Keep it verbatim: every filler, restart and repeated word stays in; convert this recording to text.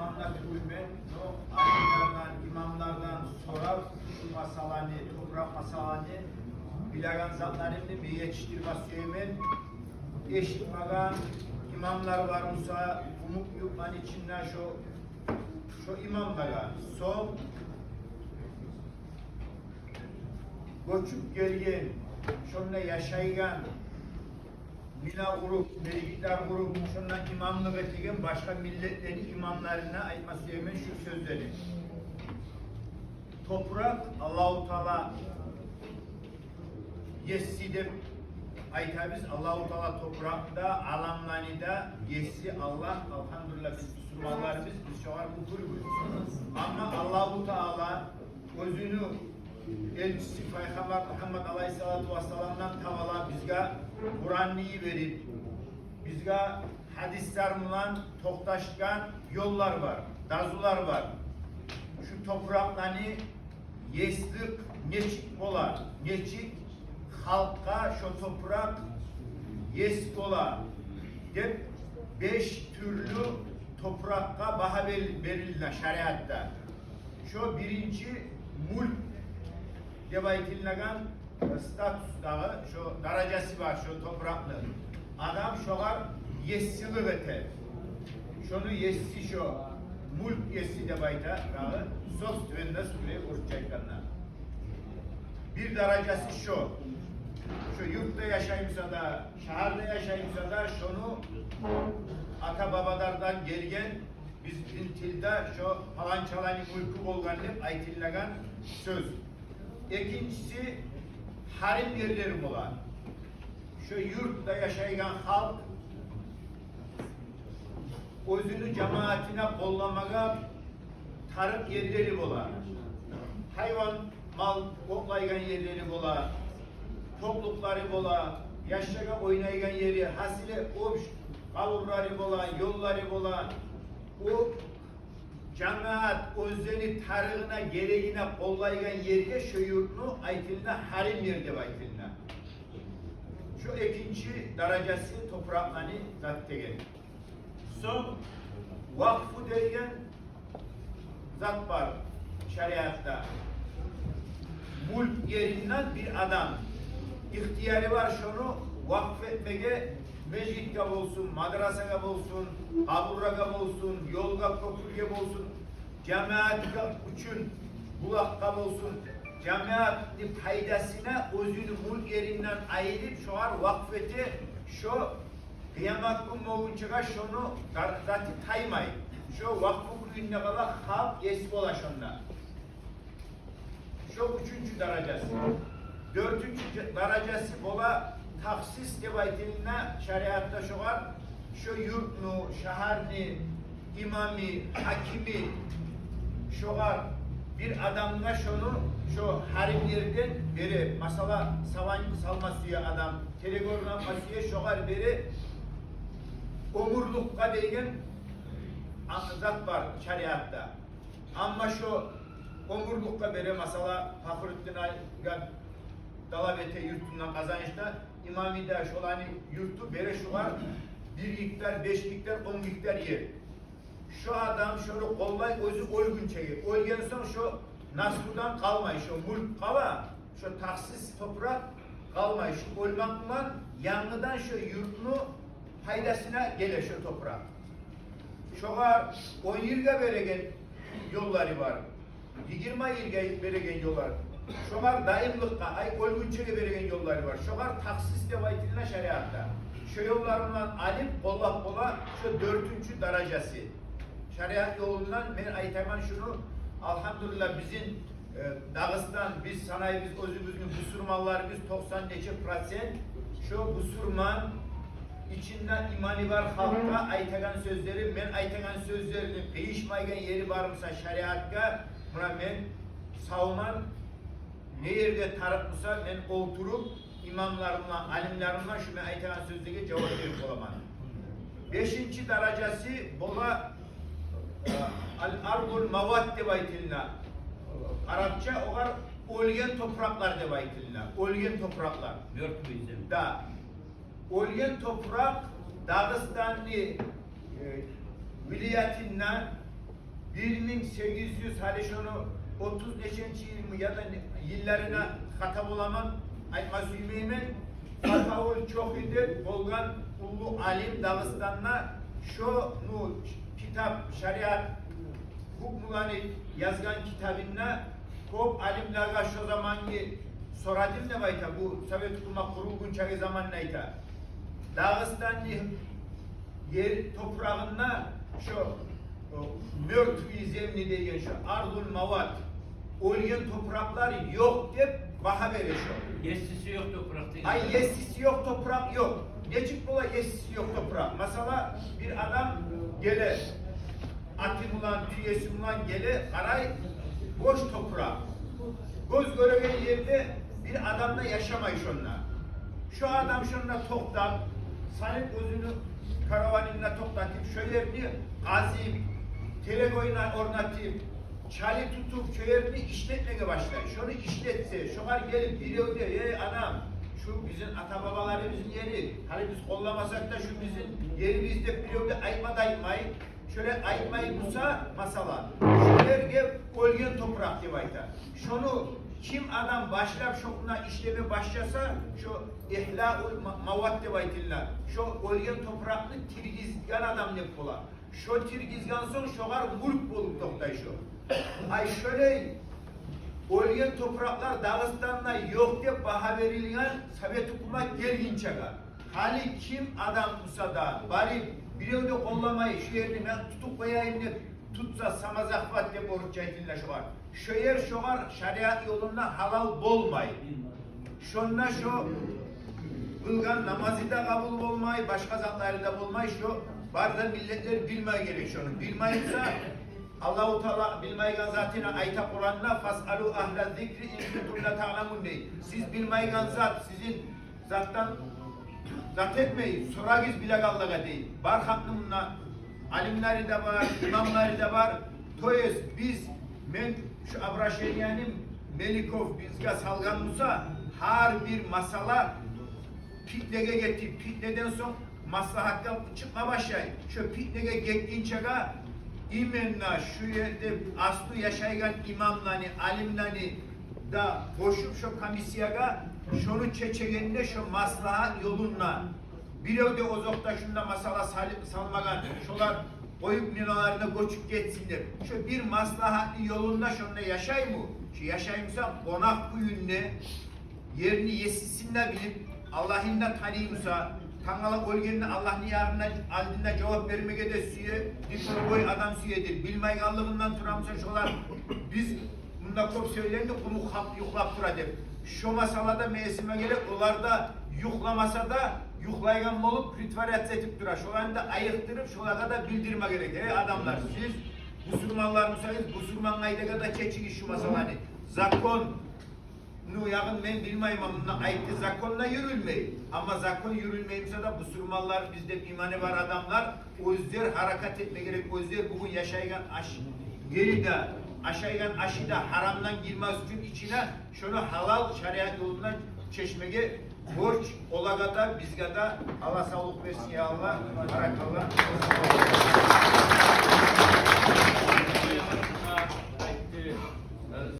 Анда тюгюлмен, но алимлерден, имамлардан сорап, шу масъаланы, топуракъ масъаланы, билеген затларымны мен етишдирме сюемен. Эшитмеген имамлар бар буса, бу муъминлени ичинде шо, шо имамлагъа, сонг гёчюп гелген, шонда яшайгъан, мина къуруп, межитлер къуруп, шонда имамлыкъ этеген башгъа миллетлени имамларына айтма сюемен шу сёзлени. Топуракъ Аллагьу Таала еси деп айтабыз. Аллагьу Таала топуракъны да, аламланы да еси Аллагь. Алгьамдулиллагь, биз бусурманларбыз, биз шогъар мюкюрбюз. Амма Аллагьу Таала оьзюню элчиси Пайхаммар Мугьаммад алайгьиссалату вассаламдан таба бизге Къуранны йиберип, бизге гьадислер булан токъташгъан ёллар бар, дазулар бар. Шу топуракъланы еслик нечик бола, нечик халкъгъа шо топуракъ ес бола деп, беш тюрлю топуракъгъа багьа бел-, бериле шариатда. Шо биринчи мюлк деп айтылынагъан, э, статус дагъы, шо даражасы бар шо топуракъны. Адам шогъар еслик эте. Шону еси, шо мюлк еси деп айта дагъы, собственность биле орусча айтгъанда. Бир даражасы шо. Шо юртда яшай буса да, шагьарда яшай буса да, шону ата-бабалардан гелген, бизин тилде шо паланчаланы мюлкю болгъан деп айтылынагъан сёз. Экинчиси, гьарим ерлери бола. Шо юртда яшайгъан халкъ оьзюню жамаатына къолламагъа тарыкъ ерлери бола. Гьайван, мал отлайгъан ерлери бола, токълукълары бола, яшлагъа ойнайгъан ери, гьасили, общ къабурлары бола, ёллары бола. О жамаат оьзлени тарыгъына, герегине къоллайгъан ерге шо юртну айтылына гьарим ер деп айтылына. Шо экинчи даражасы топуракъланы зат деген. Сонг вакъфу деген зат бар шариатда. Мюлк еринден бир адам ихтияры бар шону вакъф этмеге, межитге болсун, мадрасагъа болсун, къабурлагъа болсун, ёлгъа, кёпюрге болсун, жамаатгъа учун, булакъгъа болсун, жамаатны пайдасына оьзюню мюлк еринден айырып, шогъар вакъф эте, шо къыямат гюн болгъунчагъа шону дар-, заты таймай. Шо вакъфу кюйюнде къала, халкъ ес бола шонда. Шо уьчюнчю даражасы. Дёртюнчю ж-, даражасы бола тахсис деп айтылына шариатда шогъар. Шо юртну, шагьарны имамы, гьакими шогъар, бир адамгъа шону, шо гьарим ерден бере. Масала, саван салма сюе адам, терек орнатма сюе, шогъар бере. Омурлукъгъа деген а-, зат бар шариатда. Амма шо омурлукъгъа бере, масала, Пахрутдин агъа талап эте юртундан Къазанышда, имамы да шоланы юрту, бере шогъар бир гектар, беш гектар, он гектар ер. Шо адам шону къоллай оьзю оьлгюнчеге. Оьлген сонг шо наслудан къалмай, шо мюлк къала, шо тахсис топуракъ къалмай. Шо оьлмек булан янгыдан шо юртну пайдасына геле шо топуракъ. Шогъар он йылгъа береген ёллары бар, йигирма йылгъа береген ёллар, шогъар даимликге, ай, оьлгюнчеге береген ёллары бар. Шогъар тахсис деп айтылына шариатда. Шо ёлларындан алып къоллап бола, шо дёртюнчю даражасы. Шариат ёлундан мен айтаман шуну, алгьамдулиллагь, бизин Э, Дагъыстан, биз санайбыз оьзюбюзню бусурманларыбыз токъсан нече процент. Шо бусурман ичинде иманы бар халкъгъа айтагъан сёзлери, мен айтагъан сёзлерини къыйышмайгъан ери бар буса шариатгъа, муна мен савман, не ерде тарыкъ буса, мен олтуруп, имамларымгъа, алимлеримге шу мен айтагъан сёзлеге жавап берип боламан. Бешинчи даражасы бола, э, ал-ардул мават деп айтылына. Арапча огъар оьлген топуракълар деп айтылына. Оьлген топуракълар. Мёртвый земля. Да. Оьлген топуракъ Дагъыстанны, э, вилаятында, бир минг сегиз юз, гьали шону отуз неченчи йылмы яда не, йылларына хата боламан, айтма сюймеймен. Фатавул Чохи деп болгъан уллу алим Дагъыстанда, шо, ну, китап, шариат гьукмуланы язгъан китабында кёп алимлеге шо заманны сорадым деп айта, бу Совет гьукумат къурулгъунчагъы заманны айта. Дагъыстанны ер топурагъында шо, о, мёртвые земли деген, шо ардул мават, оьлген топуракълар ёкъ деп багьа бере шо. Есиси ёкъ топуракъ деген. Ай, есиси ёкъ топуракъ ёкъ. Нечик бола есиси ёкъ топуракъ? Масала, бир адам геле, аты булан, тюеси булан геле, къарай, бош топуракъ. Гёз гёреген ерде бир адам да яшамай шонда. Шо адам шонда токътап, салып оьзюню караванын да токътатып, шо ерни къазып, терек ойна-, орнатып, чали тутуп, шо ерни ишлетмеге башлай. Шону ишлетсе, шогъар гелип бирев де: «Эй, анам, шу бизин ата-бабаларыбызны ери, гьали биз къолламасакъ да, шу бизин ерибиз», — деп бирев де айтма да айтмай. Шолай айтмай буса, масала, шо ерге оьлген топуракъ деп айта. Шону ким адам башлап шонда ишлеме башласа, шо ихьяул ма-, мават деп айтыла. Шо оьлген топуракъны тиргизген адам деп бола. Шо тиргизген сонг шогъар мюлк болуп токътай шо. Ай, шолай оьлген топуракълар Дагъыстанда ёкъ деп багьа берилген Совет гьукумат гелгинчеге. Гьали ким адам буса да барып, бирев де къолламай, шу ерни мен тутуп къояйым деп тутса, самозахват деп орусча айтыла шогъар, шо ер шогъар шариат ёлунда гьалал болмай. Шонда шо къылгъан намазы да къабул болмай, башгъа затлары да болмай, шо бары да миллетлер билме герек шону. Билмей буса, Аллагьу Таала билмейген затына айта Къуранда: «Фасъалу агьла зикри ин кунтум ла таъламун», — дей. Сиз билмейген зат, сизин затдан зат этмей, сорагъыз билегенлеге, дей. Бар халкъны мунда алимлери де бар, имамлары да бар. То есть биз, мен шу обращениени Меликов бизге салгъан буса, гьар бир масала питнеге гетип, питнеден сонг маслагьатгъа чыкъма башлай. Шо питнеге гетгинчеге именно шу ерде аслу яшайгъан имамланы, алимланы да къошуп шо комиссиягъа, шону чечегенде шо маслагьат ёлунда, бирев де озокъда шунда масала салып салмагъан, шолар къоюп миналарына гёчюп гетсин деп, шо бир маслагьатны ёлунда шонда яшаймы? Шо яшаймы буса, къонакъ кюйюнде ерни есисин де билип, Аллагьын да таныймы буса, тангала оьлгенде Аллагьны янына, алдында жавап бермеге де сюе, бир къой адам сюедир. Билмейгенлигинден турамы буса шолар, биз мунда кёп сёйленди, къумукъ халкъ юхлап тура деп. Шо масалада мен эсиме геле, олар да юхламаса да, юхлайгъан болуп, притворяться этип тура. Шоланы да айыкъдырып, шолагъа да билдирме герек. Эй, адамлар, сиз бусурманлар бусагъыз, бусурман къайдагъа да чечигиз шу масаланы. Закон ну, ягъын мен билмеймен, мунда айтды, закон да юрюлмей. Амма закон юрюлмей буса да, бусурманлар, биз деп иманы бар адамлар, оьзлер гьаракат этме герек, оьзлер бугюн яшайгъан аш, ери де, ашайгъан ашы да гьарамдан гирмес учун ичине, шону гьалал шариат ёлундан чечмеге борч олагъа да, бизге де. Аллагь савлукъ берсин, я Аллагь. Баракалла.